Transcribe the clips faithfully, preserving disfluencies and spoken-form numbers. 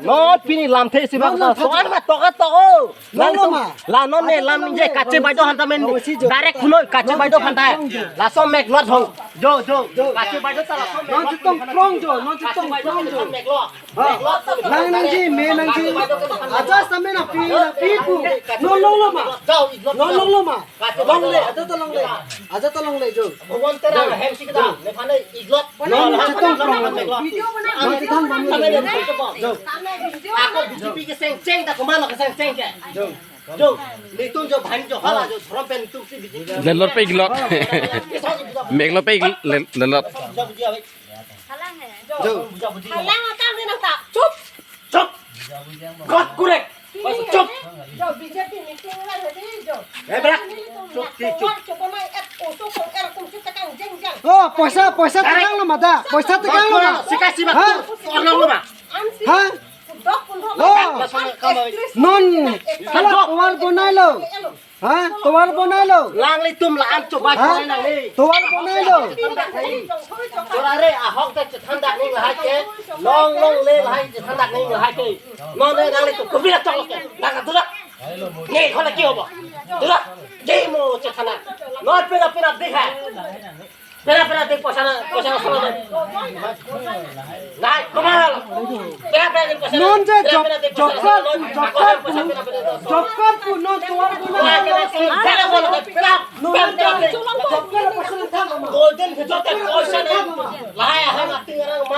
Non pini lamthe isi bak. Non, non, so an ma toka to o. Longlo ma? La non ne lam ningje kache baido aphan ta men. Oh, si jo. Direct phunoi kache baido aphan ta. Laso mek lot hong. Jo, jo. Kache baido ta laso mek. Non chetong krong jo, non chetong krong jo. Mek lot. Ha. Lang nangji, me nangji. Aja samen api, api pu. Non longlo ma? Non longlo ma? Longle, aja ta longle. Aja ta longle jo. Bhagwan Terang hem si kedam. Nephan ne iglot. Non chetong krong jo. Non chetong krong jo. Ako B J P kesengcheng ta komatlo kesengcheng ke. Jo. Jo. Netum jo bhan jo hala jo throm pen tum si B J P. Lelot pe iglot. Mek lot pe iglot, lel-, lelot. Jo. Halang akam ni nang ta. Chup. Chup. God kurek. Chup. Jo, B J P meeting lang hadi jo. Eh, berak. Chup, chup. Chup, chup. Oh, poisa, poisa tekanglo ma da. Poisa tekanglo ma. Sika si ma. Ha? Orlong lo ma. Ha? Oh. Non. Hala tovar bonailo. Ha? Tovar bonailo. Langlitum la-an choba. Ha? Choba nangli. Tovar bonailo. Chorare ahok ta chethan dak ning lahai ke. Long longle lahai chethan dak ning lahai ke. Non ne nanglitum kopi la chok ke. Nang ka durak. Ne khona ki hobo? Durak. Jai mo chethan. Non pera pera dikha. Pera pera ding poisa na, poisa na solo. Nai, komatlo. Pera pera ding poisa na. Non je pera pera ding poisa na job card, solo. Job card, job card pu non tovar bona. Pera pera ding poisa na. Pera pera ding. Job card poisa nangthanlo ma? Golden bhitor te poisa nang. Lahai ahai mati ngarang ma.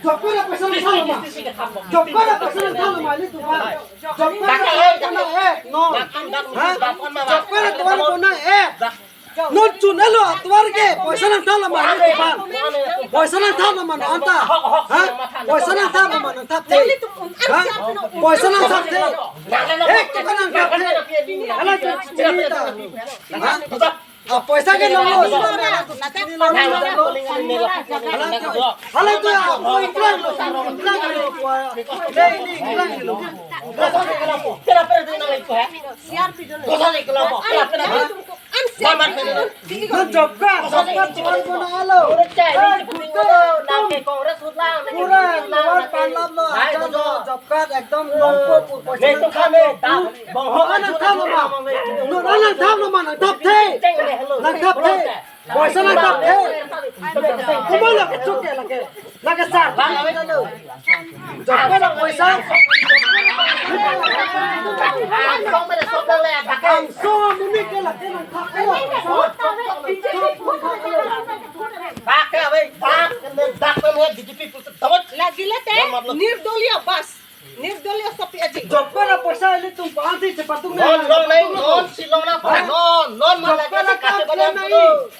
Job card poisa nangthanlo ma? Job card poisa nangthanlo ma, ilitum aphan? Job card poisa nang, eh, non. Ha? Job card tovar bona, eh. Non chunelo atovar ke, poisa nangthanlo ma, ilitum aphan? Poisa nangthanlo ma non ta? Ha? Poisa nangthanlo ma, nangthap the? Ha? Poisa nangthap the? Ek toka nangthap the? Hala tu chini ta. Ha? Ah, poisa ke nanglo. Hala tu, hala tu, ah, ingklang lo, ingklang lo, ingklang lo. Non job card, job card tovar bonalo. Pura tovar panlap lo, aja job card ekdom longpo pu poisa nangthap lo. Nangthap lo ma? Nangthap lo ma, nangthap the? Nangthap the? Poisa nangthap the? Komatlo kechok ke lake? Lake sir. Job card poisa. Angso mimi ke lake nangthap the? Dak ke abe, dak ke, dak ke B J P putar. Lagile te nirdoliya bas. Nirdoliya sapi aji. Job card poisa ilitum aphan si chepatung nang. Non, non, non, non, si non na, non, non, non, job card kache bana nang.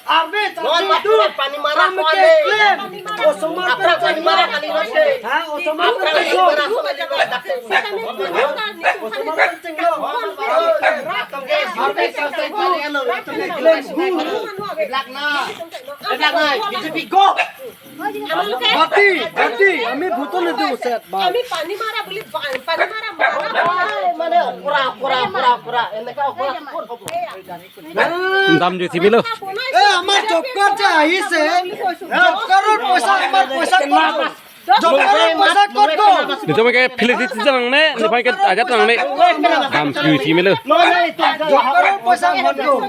Arme non, non, pani mara kali non ke. Osomar apra pani mara kali non ke. Ha, osomar apra pani mara kali non ke. Osomar apra pani mara kali non ke. Arme sa sa ko. Black na. Black na. B J P go. Bati, bati, ami vote nidu set, bas. Ami pani mara buli pani mara mara. Mane pura, pura, pura, pura. Eneka pura. Dam juthi melo. Eh, amar job card je ahise. Job card poisa, amar poisa kot gol? Job card poisa kot gol? Netum ke philip di tijang ne, nephan ke ajat nang ne. Dam juthi melo. Job card poisa kot gol?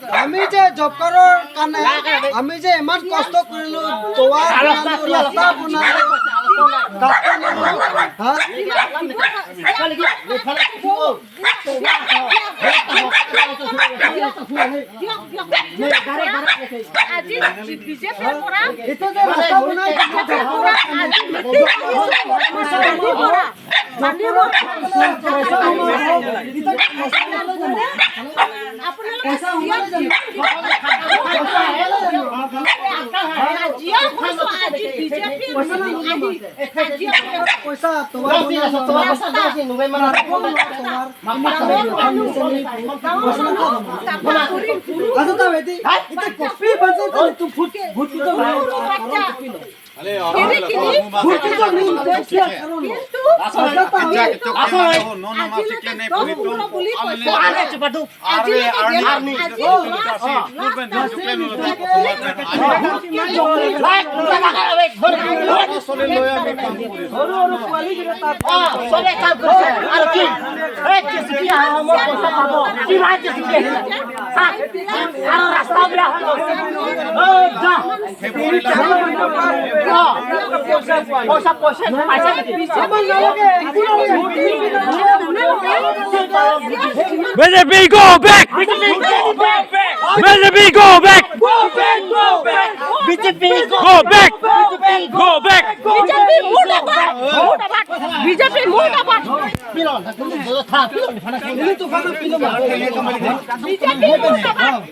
Ami je job card karone, ami je iman kosto korilu, tovar bonalu, rasta bonalu, ha? Ito je rasta bonai, ito je rasta bonai. Ajo ta beti, ita kopi bansa tu vote, vote tu. কিন্তু আজিলৈকে দিয়া নাই। আজি last, last. আৰু ৰাস্তা বেয়া হৈ গ'ল। অ, যা। BJP go back! BJP go back! BJP go back! BJP go back! Go back! BJP মুৰ্দাবাদ! মুৰ্দাবাদ! বিজেপি মুৰ্দাবাদ! বিজেপি মুৰ্দাবাদ!